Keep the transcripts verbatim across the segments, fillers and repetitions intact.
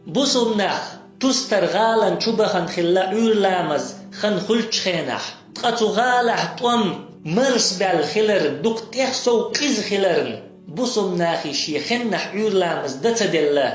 Бусулба нах Тустар гӀалан чу бахана хилла Ӏуьйра ламаз хан хуьлучу хенахь, ткъа цу гӀалахь тӀом марсабаьлла хиларна, дукха тӀех сов къиза хиларна, бусулба нахе шен хеннахь Ӏуьйра ламаз дан ца делла.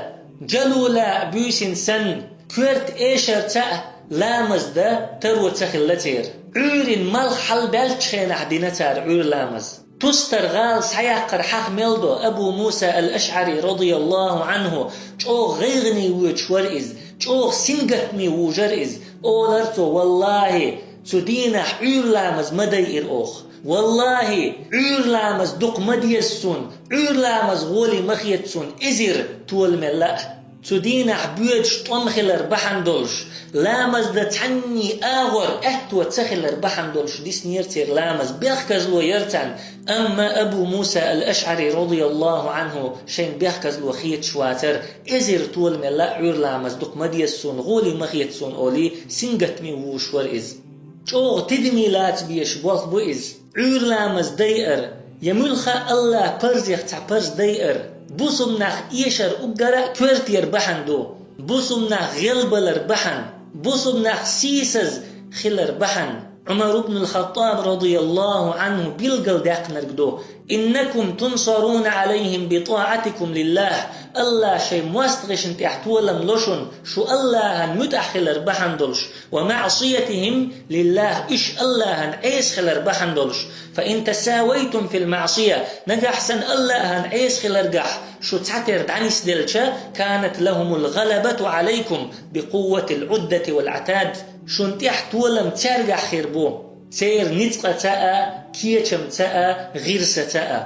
Жалула а буьйсина санна, коьрта эшарца а ламаз дан таро ца хилла церан. Ӏуьйрин малх хьалабаьллачу хенахь дина цара Ӏуьйра ламаз. Тустар гӀала схьаяккхар хьаха мел до Абу Муса ал-АшӀари, радияллаху Ӏанху, чӀогӀа гӀайгӀане воьдуш вара иза, чӀогӀа сингаттаме вужара иза. Олара цо: «ВаллахӀи, цу дийнахь Ӏуьйра ламаз ма дайира оха. ВаллахӀи, Ӏуьйра ламаз дукха ма деза суна, Ӏуьйра ламаз гӀоле ма хета суна, эзар толамелла а». Цу дийнахь боьдуш тӀом хилар бахьана долуш, ламаз дан цхьанний агӀор аьтто ца хилар бахьана долуш диснера церан ламаз, бехказло яра царна. Амма Абу Муса ал-АшӀари, радияллаху Ӏанху, шайна бехказло хеташ вацара, эзар толамелла а Ӏуьйра ламаз дукха ма деза суна, гӀоле ма хета суна олий, сингаттаме вужуш вара иза. ЧӀогӀа тидаме лаца безаш болх бу иза. Ӏуьйра ламаз дайар, я муьлхха а АллахӀан парзех цхьа парз дайар, бусулба нах эшар уггара а коьртера бахьана ду, бусулба нах гӀелбалар бахьана, бусулба нах сийсаза хилар бахьана. Ӏумар ибн ал-ХаттӀаб, радияллаху Ӏанху, билгалдаьккхинарг ду: «Иннакум тунсаруна Ӏалайхим би тӀаӀатикум лиллахӀ». АллахӀа шайн мостагӀашна тӀехь толам ло шуна, шу АллахӀан муьтӀахь хилар бахьана долуш, «ва маӀсиятихим лиллахӀ», уьш АллахӀан Ӏеса хилар бахьана долуш. «Фа ин тасавайтум фил маӀсия», нагахь санна АллахӀан Ӏеса хиларгахь шу цхьатера дӀанисделча, «канат лахумул гӀалабату Ӏалайкум би къувватил Ӏуддати вал Ӏатад». Шуна тӀехь толам цаьргахь хир бу, церан ницкъаца а, кечамца а, гӀирсаца а.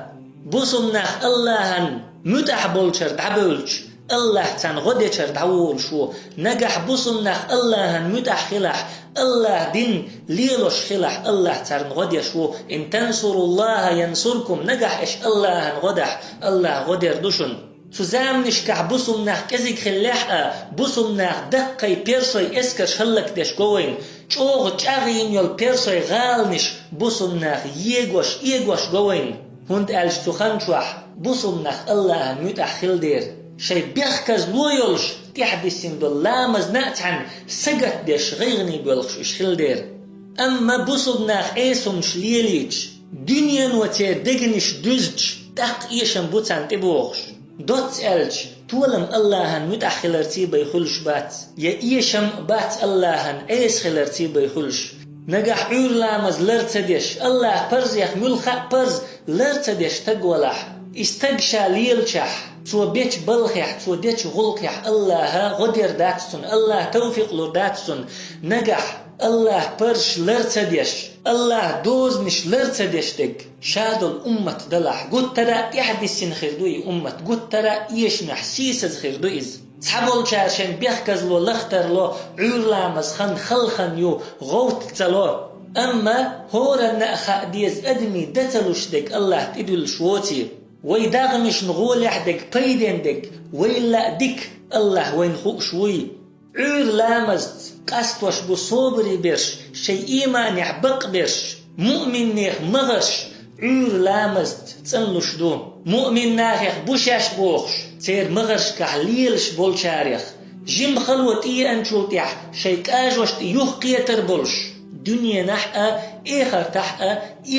Бусулба нах АллахӀан муьтӀахь болчара дӀабевлча, АллахӀ царна гӀо дечара дӀаволуш ву. Нагахь бусулба нах АллахӀан муьтӀахь хилахь, АллахӀан дин лелош хилахь, АллахӀ царна гӀо деш ву. «Ин тансуруллахӀа янсуркум», нагахь аша АллахӀан гӀо дахь, АллахӀа гӀо дер ду шуна. Цу заманашкахь бусулба нах кӀезиг хиллехь а, бусулба нах даккхий, персий эскарш хӀаллакдеш го вайна, чӀогӀа чӀагӀйина йолу персий гӀаланаш бусулба нах егош, эгош го вайна. ХӀунда аьлча цу хан чохь бусулба нах АллахӀан муьтӀахь хилла дера, шайн бехказло йолуш, тӀаьхьадисина долу ламазна а цхьаьна сагатдеш, гӀайгӀане боьлхуш уьш хилла дера. Амма бусулба нах Ӏеса хӀуманаш лелийча, дуьнено церан дегнаш дуьзча, тӀаккха эшам бу царна тӀебогӀуш. Доцца аьлча, толам АллахӀан муьтӀахь хиларций бен хуьлуш бац, я эшам а бац АллахӀан Ӏеса хиларций бен хуьлуш. Нагахь Ӏуьйра ламаз лар ца деш, АллахӀан парзех муьлхха а парз лар ца деш стаг валахь, и стаг ша лелачохь, цо бечу балхехь, цо дечу гӀуллакхехь АллахӀа гӀо дер дац цунна, АллахӀа тавфикъ лур дац цунна. Нагахь АллахӀан парзаш лар ца деш, АллахӀан дозанаш лар ца деш дерг, ша долу уммат далахь, гуттара а тӀаьхьадисина хир ду и уммат, гуттара а эшамехь сийсаза хир ду иза. Цхьаболчара шайн бехказло лахтарло, Ӏуьйра ламаз хан хала хан ю, гӀовтта ца ло. Амма хӀоранна а хаа деза, адамийн дан ца луш дерг АллахӀ тӀедуьллуш воций. Вай дегӀмашна гӀолехь дерг, пайденна дерг, вайл а дика АллахӀ вайна хууш вуй. Ӏуьйра ламазца къастош бу собаре берш, шайн ийманехь бакъберш, муъминех магӀарш, Ӏуьйра ламазца цӀанлуш ду. Муъмин нахех бу шаьш бохуш, церан магӀаршкахь лелаш болчарех, жимма хало тӀееанчул тӀаьхьа шайн кӀажошна тӀе юхакхетар болуш, дуьненахь а, эхартахь а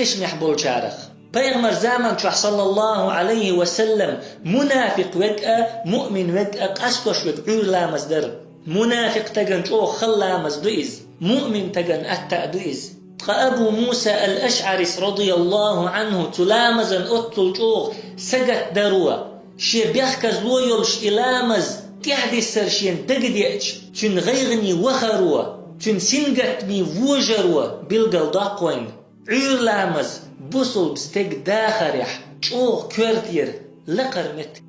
эшамехь болчарах. Пайхамар заман чохь, саллаллаху Ӏалайхи ва саллам, мунафикъ верг а, муъмин верг а къастош верг Ӏуьйра ламаз дара. Мунафикъ тагана чӀогӀа хала ламаз ду иза, муъмин тагана атта а ду иза. Ткъа Абу Муса ал-АшӀарис, радияллаху Ӏанху, цу ламазан оццул чӀогӀа сагатдаро, шен бехказло йолуш и ламаз тӀаьхьадиссар шена дагадеача, цуьнан гӀайгӀане вахаро, цуьнан сингаттаме вожаро билгалдоккху вайна. Ӏуьйра ламаз бусулба стеган дахарехь чӀогӀа коьртера лакхара меттиг.